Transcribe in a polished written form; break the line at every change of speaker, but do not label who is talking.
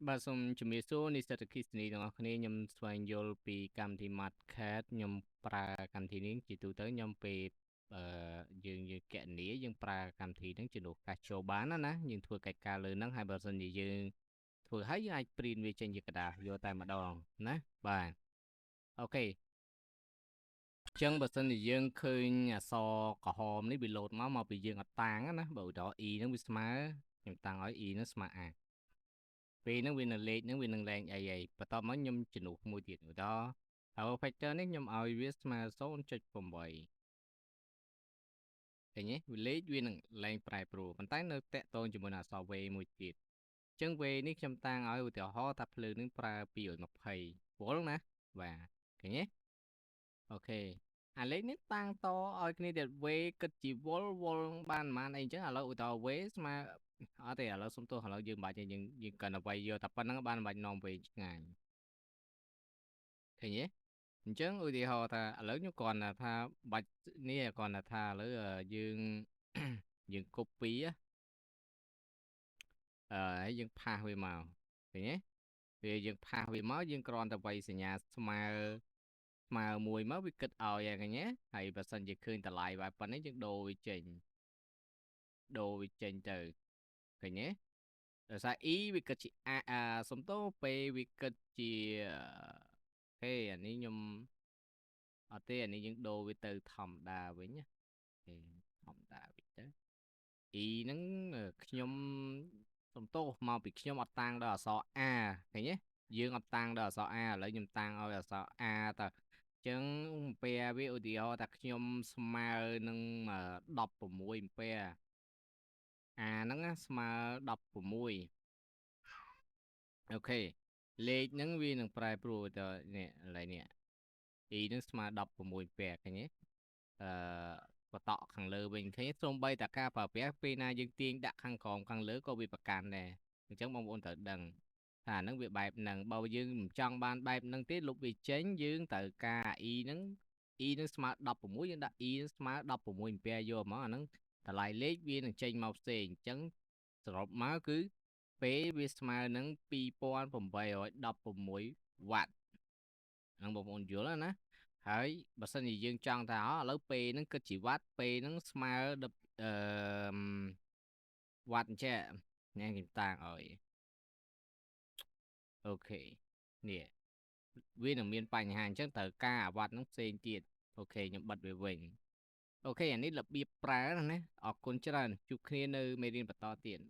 បាទសូមជំរាបសួរនិស្សិតអគ្គិសនីទាំងអស់គ្នាខ្ញុំស្វែងយល់ពីកម្មវិធី Mathcad ខ្ញុំប្រើកម្មវិធីនេះជាទូទៅខ្ញុំពេលអឺយើងយើងកណនីយើងប្រើកម្មវិធីហ្នឹងជំនួសកាសចូលបានណាណាយើងធ្វើកិច្ចការលើហ្នឹងហើយបើសិនជាយើងធ្វើហើយយើងអាច print វាចេញជាក្រដាសយកតែម្ដងណាបាទ OK ចឹងបើសិនជាយើងឃើញអក្សរក្រហមនេះវាលោតមកមកពីយើងអត់តាំងណាបើឧទាហរណ៍ e ហ្នឹងវាស្មើខ្ញុំតាំងឲ្យ e ហ្នឹងស្មើ a ពេលហ្នឹងវានៅលេខហ្នឹងវានឹងលែងអីហើយបន្ទាប់មកខ្ញុំជំនួសមួយទៀតឧទាហរណ៍ power factor នេះខ្ញុំឲ្យវាស្មើ0.8ឃើញទេវាលេខវានឹងលែងប្រែប្រួលប៉ុន្តែនៅតាក់ទងជាមួយនឹងអក្សរ V មួយទៀតអញ្ចឹង V នេះខ្ញុំតាំងឲ្យឧទាហរណ៍ថាភ្លើងនឹងប្រើ220វ៉ុលណាបាទឃើញទេ OK អាលេខនេះតាំងតឲ្យគ្នាទៀត V គិតជាវ៉ុលវ៉ុលបានប៉ុន្មានអីអញ្ចឹងឥឡូវឧទាហរណ៍ V ស្មើអត់ទេឥឡូវសុំទោសឥឡូវយើងមិនបាច់ទេយើងយើងកាន់តែវាយយកតែប៉ុណ្្នឹងបានមិនបាច់នាំវែងឆ្ងាយឃើញទេអញ្ចឹងឧទាហរណ៍ថាឥឡូវខ្ញុំគ្រាន់តែថាបាច់នេះគ្រាន់តែថាឥឡូវយើងយើង copy អឺហើយយើង paste វាមកឃើញទេពេលយើង paste វាមកយើងគ្រាន់តែវាយសញ្ញាស្មើស្មើមួយមកវាគិតឲ្យហើយឃើញទេហើយបើសិនជាឃើញតម្លៃបែបប៉ុណ្ណេះយើងដូរវាចេញដូរវាចេញទៅឃើញទេដោយសារ e វាគិតជា a អាសំទោ p វាគិតជាហេអានេះខ្ញុំអត់ទេអានេះយើងដូរវាទៅធម្មតាវិញណាហេធម្មតាវិញទៅ e ហ្នឹងខ្ញុំសំទោសមកពីខ្ញុំអត់តាំងដល់អក្សរ a ឃើញទេយើងអត់តាំងដល់អក្សរ a ឥឡូវខ្ញុំតាំងឲ្យអក្សរ a តើចឹងអំពែវាឧទាហរណ៍ថាខ្ញុំស្មើនឹង16អំពែ អាហ្នឹងស្មើ16 OK លេខហ្នឹងវានឹងប្រែប្រួលទៅនេះកន្លែងនេះ e ហ្នឹងស្មើ16ពាក់ឃើញទេអឺបតក់ខាងលើវិញឃើញសូម្បីតែការប្រើប្រាស់ពេលណាយើងទាញដាក់ខាងក្រោមខាងលើក៏វាប្រកាន់ដែរអញ្ចឹងបងប្អូនត្រូវដឹងថាហ្នឹងវាបែបហ្នឹងបើយើងមិនចង់បានបែបហ្នឹងទេលុបវាចេញយើងត្រូវការ e ហ្នឹង e នឹងស្មើ16យើងដាក់ e នឹងស្មើ16អំពែយកហ្មងអាហ្នឹងតម្លៃលេខវានឹងចេញមកផ្សេងអញ្ចឹងសរុបមកគឺ P វាស្មើនឹង2816វ៉ាត់ហ្នឹងបងប្អូនយល់ណាហើយបើសិនជាយើងចង់ថាឥឡូវ P ហ្នឹងគិតជាវ៉ាត់ P ហ្នឹងស្មើអឺវ៉ាត់អញ្ចឹងនេះខ្ញុំតាំងឲ្យ OK នេះវានឹងមានបញ្ហាអញ្ចឹងត្រូវការអាវ៉ាត់ហ្នឹងផ្សេងទៀត OK ខ្ញុំបិទវាវិញ OK អានេះរបៀបប្រើណាអរគុណច្រើនជួបគ្នានៅមេរៀនបន្តទៀត។